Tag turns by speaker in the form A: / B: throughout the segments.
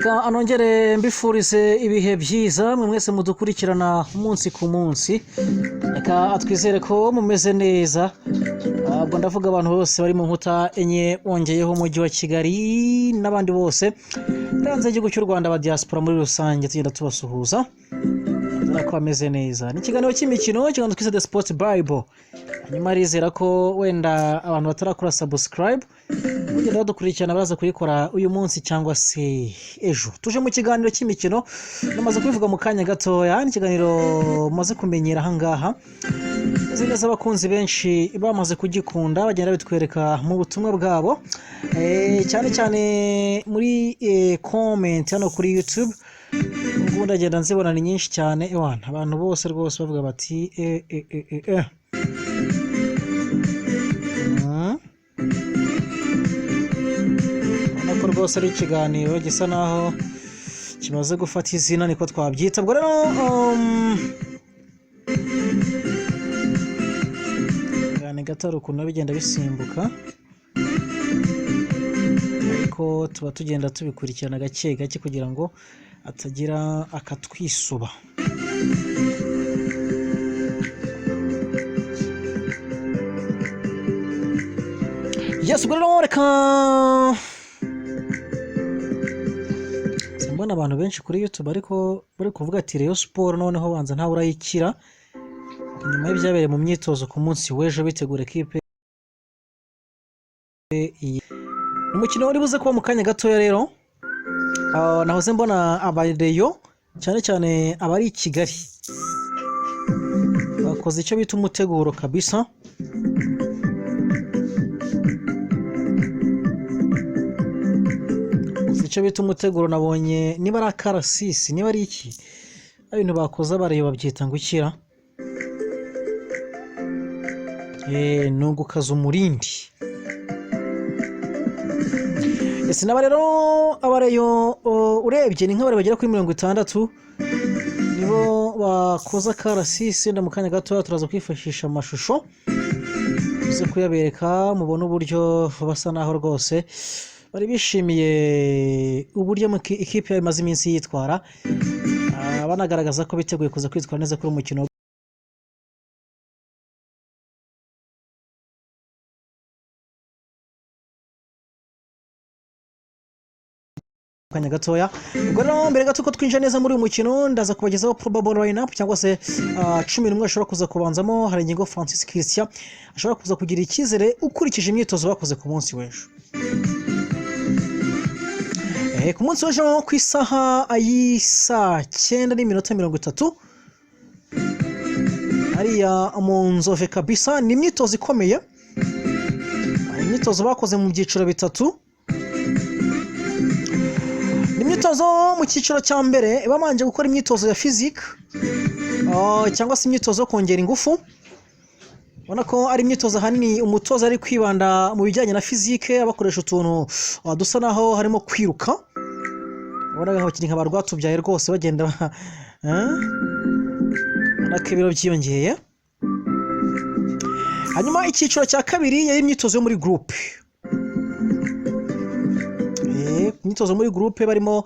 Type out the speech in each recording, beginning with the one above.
A: Reka nongere mbifurize ibihe byiza mwe mwese mudukurikirana umunsi ku munsi. Reka twizere ko mumeze neza. Ubwo ndavuga abantu bose bari mu nkuta enye, wongeyeho umujyi wa Kigali n'abandi bose hanze y'igihugu cy'u Rwanda, ba diaspora muri rusange, tugenda tubasuhuza. Nizera ko bameze neza. Ni ikiganiro cy'imikino, ikiganiro twise The Sports Bible. Hanyuma arizera ko wenda abantu batarakora subscribe bagenda badukurikirana, baza kuyikora uyu munsi cyangwa se ejo. Tuje mu kiganiro cy'imikino, namaze kubivuga mu kanya gatoya. Ni ikiganiro mumaze kumenyera ahangaha. Nzi neza abakunzi benshi bamaze kugikunda, bagenda bitwereka mu butumwa bwabo, cyane cyane muri comment hano kuri YouTube. Ubu ndagenda nzibona ni nyinshi cyane, ewana abantu bose rwose bavuga bati e, e, e, e, e. Ubona ko rwose ari ikiganiro gisa naho kimaze gufata izina, niko twabyita. Ubwo rero gane gato, hari ukuntu biba bigenda bisimbuka, ariko tuba tugenda tubikurikirana gake gake kugira ngo atagira akatwisuba. Yes, ubwo rero reka mbona abantu benshi kuri YouTube ariko bari kuvuga ati Rayon Sport noneho banza ntawe urayikira nyuma y'ibyabereye mu myitozo ku munsi w'ejo bitegura ekipe iyi. Umukino uri buze kuba mu kanya gatoya rero. Nahoze mbona abareyo cyane cyane abari i Kigali bakoze icyo bita umuteguro kabisa. Bakoze icyo bita umuteguro, nabonye niba ari akarasisi, niba ari iki, ibintu bakoze abareyo babyita ngo ikira, ni ugukaza umurindi. Ese naba rero abareyo, urebye ni nk'abari bagera kuri 60 nibo bakoze akarasisi. Wenda mu kanya gatoya turaza kwifashisha amashusho tuze kuyabereka, mubone uburyo basa naho rwose bari bishimiye uburyo ikipe imaze iminsi yitwara, banagaragaza ko biteguye kuza kwitwara neza kuri uyu mukino. Kanya gatoya. Ubwo rero mbere gato ko twinjira neza muri uyu mukino, ndaza kubagezaho probable lineup cyangwa se 11 ashobora kuza kubanzamo Haringingo Francis Christian, ashobora kuza kugira icyizere ukurikije imyitozo bakoze ku munsi w'ejo. Ku munsi w'ejo ku isaha y'isaa 9:30 hariya mu Nzove kabisa, ni imyitozo ikomeye, imyitozo bakoze mu byiciro bitatu. Ni imyitozo mu cyiciro cya mbere babanje gukora imyitozo ya physique, cyangwa se imyitozo yo kongera ingufu. Ubona ko ari imyitozo ahanini umutoza ari kwibanda mu bijyanye na physique, abakoresha utuntu dusa naho harimo kwiruka. Ubona abakinnyi nka ba Rwatubyaye rwose bagenda ubona ko ibiro byiyongeye. Hanyuma icyiciro cya kabiri yari imyitozo yo muri groupe. Imyitozo muri groupe barimo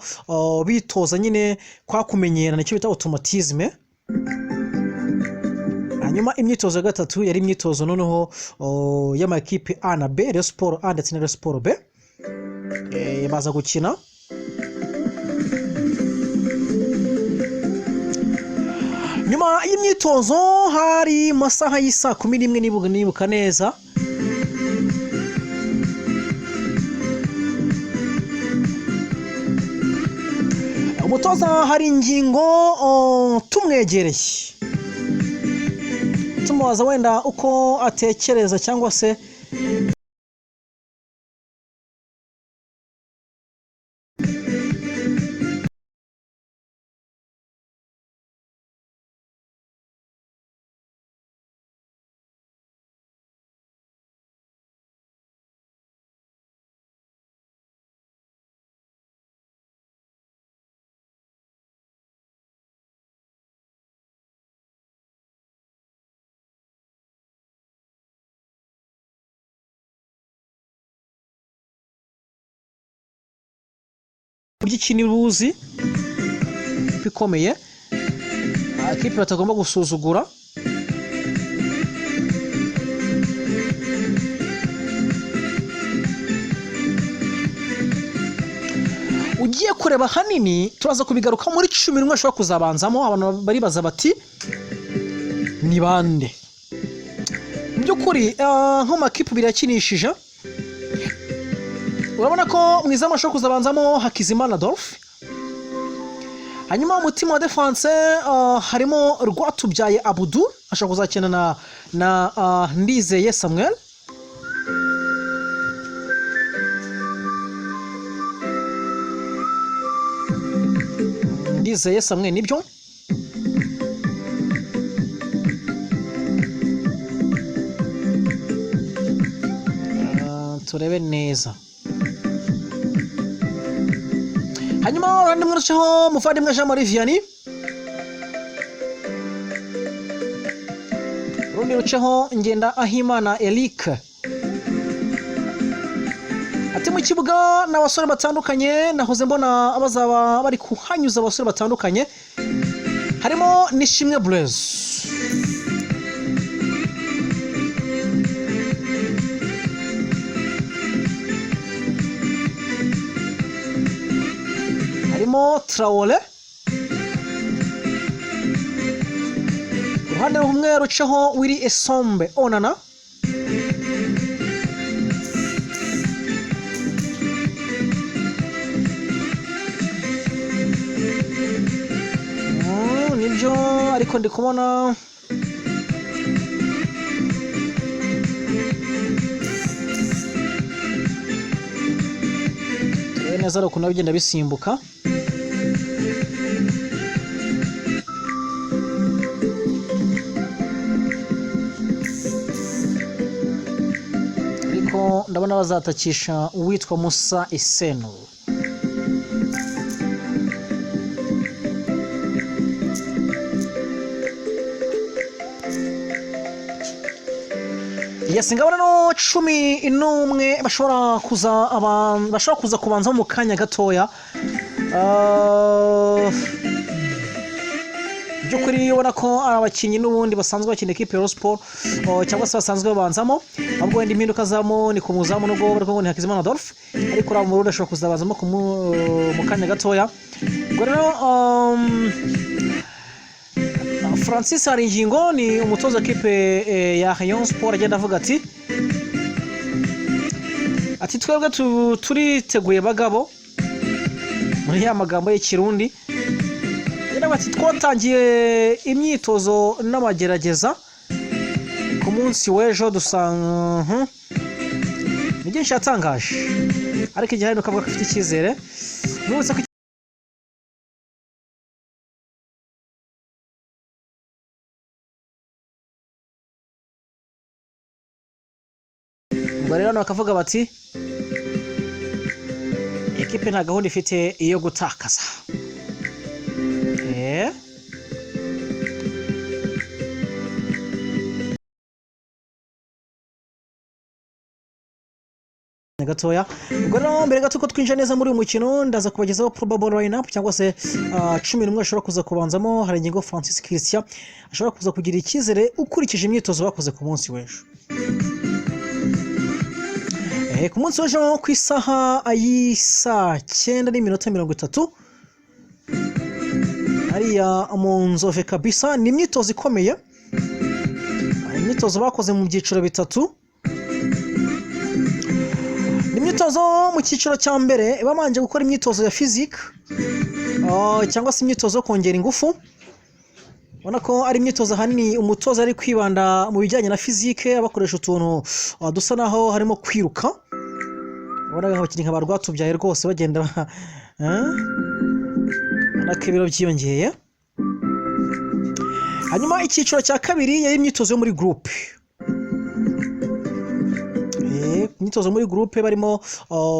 A: bitoza nyine kwa kumenyerana, icyo bita automatisme. Hanyuma imyitozo ya gatatu yari imyitozo noneho y'amakipe A na B, Rayon Sport A ndetse na Rayon Sport B. Baza gukina. Nyuma y'imyitozo hari mu masaha y'isaa 11, nibuka neza. Umutoza hari ingingo tumwegereye tumubaza wenda uko atekereza cyangwa se Buryo ikina iruzi ikomeye, ekipe batagomba gusuzugura. Ugiye kureba ahanini turaza kubigaruka muri 11 ashobora kuzabanzamo. Abantu baribaza bati: "Ni bande?" Mu by'ukuri, nko mu makipe abiri yakinishije, urabona ko mu izamu ashobora kuzabanzamo Hakizimana Adolphe. Hanyuma umutima wa défense harimo Rwatubyaye Abudu, ashobora kuzakina na Ndizeye Samuel. Ndizeye Samuel nibyo. Turebe neza. Hanyuma uruhande rumwe ruceho muvandimwe Jean Marie Vianney, urundi ruceho Ngenda Ahimana Eric. Ati mu kibuga ni abasore batandukanye, nahoze mbona bazaba bari kuhanyuza abasore batandukanye, harimo Nishimwe Blaise. Harimo Traore. Uruhande rumwe ruceho Willy Esombe Onana. Nibyo, ariko ndi kubona turebe neza ari ukuntu bigenda bisimbuka. Ariko ndabona bazatakisha uwitwa Musa Isenu. Yes, ngabona no 11 bashobora kuza kubanza mu kanya gatoya. By'ukuri ubona ko ari abakinnyi n'ubundi basanzwe bakina ekipe ya Rayon Sport, cyangwa se basanzwe babanzamo, ahubwo wenda impinduka zamo ni ku muzamu, nubwo bari kumwe ni Hakizimana Adolphe, ariko uriya Murundi ashobora kuzabanzamo mu kanya gatoya. Ubwo rero Francis Haringingo ni umutoza w'ikipe ya Rayon Sport, agenda avuga ati: "Twebwe turiteguye bagabo," muri ya magambo y'ikirundi. Agenda avuga ati: "Twatangiye imyitozo n'amagerageza ku munsi w'ejo dusanga." Ni byinshi yatangaje, ariko igihe hari avuga ko afite icyizere. Nubutse ko ubwo rero hano bakavuga bati ekipe nta gahunda ifite iyo gutakaza. Gatoya. Ubwo rero mbere gato ko twinjira neza muri uyu mukino, ndaza kubagezaho probable lineup cyangwa se 11 ashobora kuza kubanzamo Haringingo Francis Christian, ashobora kuza kugira icyizere ukurikije imyitozo bakoze ku munsi w'ejo. Ku munsi w'ejo ku isaha y'isaa 9:30 hariya mu Nzove kabisa, ni imyitozo ikomeye, imyitozo bakoze mu byiciro bitatu. Ni imyitozo mu cyiciro cya mbere babanje gukora imyitozo ya physique, cyangwa se imyitozo yo kongera ingufu. Ubona ko ari imyitozo ahanini umutoza ari kwibanda mu bijyanye na physique, abakoresha utuntu dusa naho harimo kwiruka. Ubona abakinnyi nka ba Rwatubyaye rwose bagenda, ubona ko ibiro byiyongeye. Hanyuma icyiciro cya kabiri yari imyitozo yo muri groupe. Imyitozo muri groupe barimo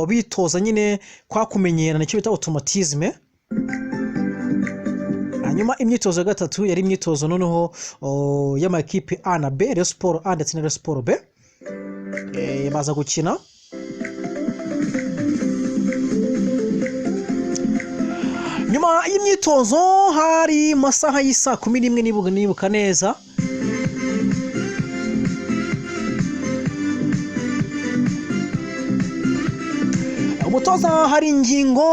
A: bitoza nyine kwa kumenyerana, icyo bita automatisme. Hanyuma imyitozo ya gatatu yari imyitozo noneho y'amakipe A na B, Rayon Sport A ndetse na Rayon Sport B. Baza gukina. Nyuma y'imyitozo, hari mu masaha y'isaa 11 nibuka neza, umutoza hari ingingo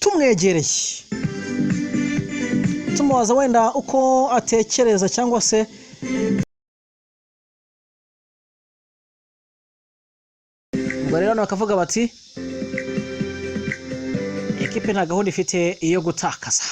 A: tumwegereye, tumubaza wenda uko atekereza cyangwa se ubwo rero hano bakavuga bati ekipe nta gahunda ifite yo gutakaza.